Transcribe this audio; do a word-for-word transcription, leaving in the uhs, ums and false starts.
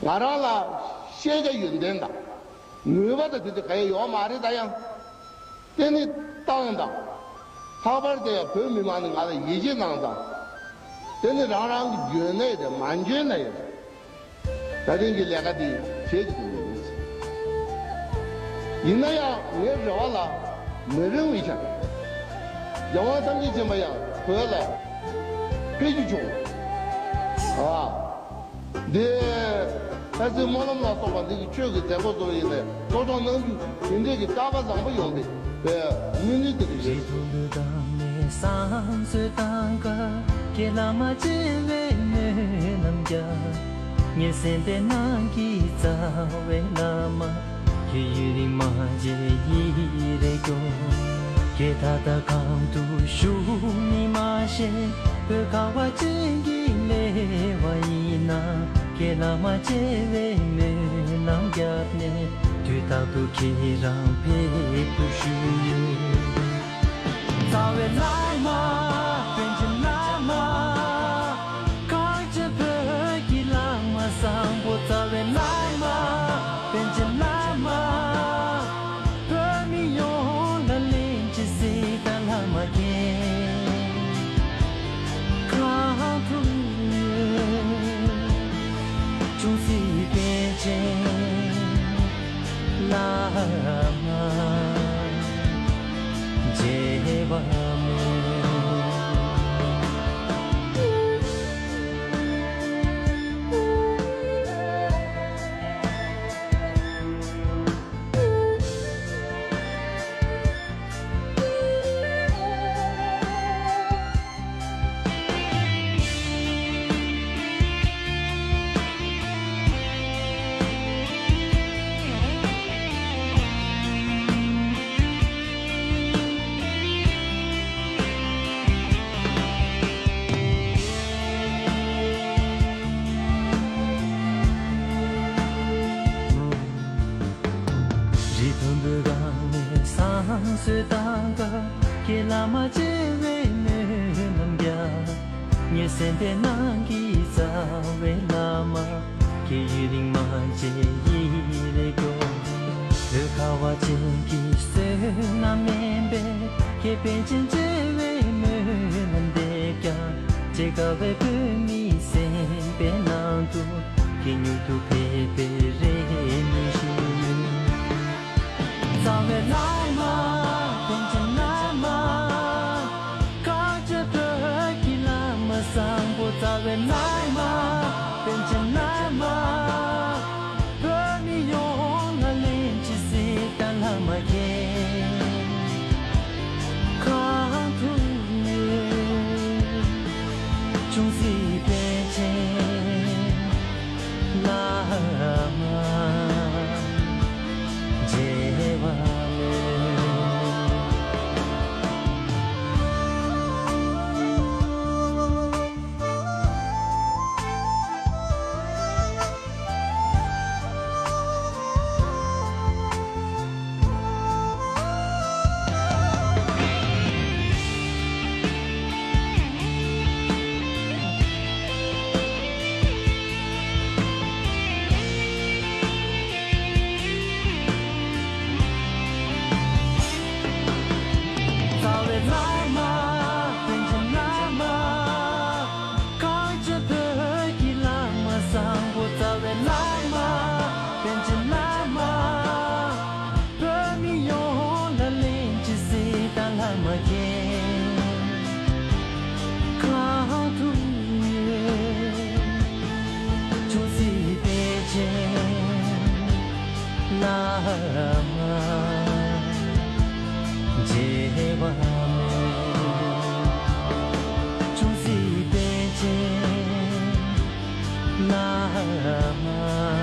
ང་རང་ལ་ཤེས་བྱ་ཡོན་ཏན་དང་ནུས་པ་དང་དེ་ཚོ་ག་ཡང་ཡོད་མ་རེད། ད་ཡང་དེ་ནི་བཏང་དང་། ལྷག་པར་དུ་ཡང་བོད་མི་མང་ནི་ང་ལ་ཡིད་ཆེས་གནང་དང་། དེ་ནི་རང་རང་གི་འཇོན་ན་ཡོད་རེད། མ་འཇོན་ན་ཡོད་རེད། ད་ཐེངས་ཀྱི་ལས་ཀ་འདི་བྱེད་ཀྱི་འདུག་ཡིན་ན་ཡང་ངའི་རེ་བ་ལ་མི་རིང་བའི་ཆར་རྒྱལ་དབང་ཐམས་ཅད་མཁྱེན་པ་ཡང་བོད་ལ་ཕེབས་རྒྱུ་བྱུང་། ཨ། འདི་ལྷ་སྲས་སྨོན་ལམ་ལ་སོགས་པ་འདི་གི་ཆོས་ཀྱི་མཛད་སྒོ་སོགས་ཡིན་ནས་གཙོ་སྐྱོང་གནང་རྒྱུ་དེ་འདྲས་ཀྱི་བསྐལ་པ་བཟང་པོ་ཡོང་བའི་དམིགས་ཡུལ་དེ་རེད། རྗེ་མཐུ་འདོད་དང་ནི་བསམ་ཚོད་དང་ཀ་ཁྱེད་བླ་མ་བརྩེ་བའི་སྨོན་ལམ་རྒྱ། ངའི་སེམས་པའི་ནང་གི་རྩ་བའི་བླ་མ། ཁྱེད་ཡུན་རིང་མ་མཇལ་ཡིད་རེ་སྐྱོ། ཁྱེད་ད་ལྟ་གང་དུ་བཞུགས་ནི་མ་ཤེས། བོད་ཁ་བ་ཅན་གྱི་ལེ་བ་ཡིན་ན། ཁྱེད་བླ་མ་བརྩེ་བའི་སྨོན་ལམ་བརྒྱབ་ནས། དུས་རྟག་ཏུ་ཁྱེད་རང་ཕེབས་པར་ཞུ། རྩ་བའི་བླ་མ་པཎ་ཆེན་བླ་མ། གངས་ཅན་བོད་ཀྱི་བླ་མ་བཟང་པོ། རྩ་བའི་བླ་མ་པཎ་ཆེན་བླ་མ། བོད་མི་ཡོངས་ལ་ལན་གཅིག་གཟིགས་དང་བླ་མ་མཁྱེན། གང་ཐུགས་ཡོད་ཅུང་ཟད་པཎ་ཆེན་བླ་མ་མཇལ་བར་སྨོན། རྗེ་མཐུ་འདོད་དང་ནི་བསམ་ཚོད་དང་ཀ་ཁྱེད་བླ་མ་བརྩེ་བའི་སྨོན་ལམ་རྒྱ། ངའི་སེམས་པའི་ནང་གི་རྩ་བའི་བླ་མ། ཁྱེད་ཡུན་རིང་མ་མཇལ་ཡིད་རེ་སྐྱོ། བོད་ཁ་བ་ཅན་གྱི་བསོད་ནམས་དམན་པས། ཁྱེད་པཎ་ཆེན་བརྩེ་བའི་སྨོན་ལམ་འདེབས་ཀྱང་། ཅེས་དགའ་བའི་བོད་མིའི་སེམས་པའི་ནང་དུ། ཁྱེད་མྱུར་དུ་ཕེབས་པའི་རེ་སྨོན་ཞུ། རྩ་བའི་བླ་མ་པཎ་ཆེན་བླ་མ། གངས་ཅན་བོད་ཀྱི་བླ་མ་བཟང་པོ། རྩ་བའི་བླ་མ་པཎ་ཆེན་བླ་མ། བོད་མི་ཡོངས་ལ་ལན་གཅིག་གཟིགས་དང་བླ་མ་མཁྱེན། གང་ཐུགས་ཡོད་ཅུང་ཟད་པཎ་ཆེན་བླ་མ་མཇལ་བར་སྨོན། རྩ་བའི་བླ་མ་པཎ་ཆེན་བླ་མ། གངས་ཅན་བོད་ཀྱི་བླ་མ་བཟང་པོ། རྩ་བའི་བླ་མ་པཎ་ཆེན་བླ་མ། བོད་མི་ཡོངས་ལ་ལན་གཅིག་གཟིགས་དང་བླ་མ་མཁྱེན། གང་ཐུགས་ཡོད་ཅུང་ཟད་པཎ་ཆེན་བླ་མ་མཇལ་བར་སྨོན། ཅུང་ཟད་པཎ་ཆེན་བླ་མ་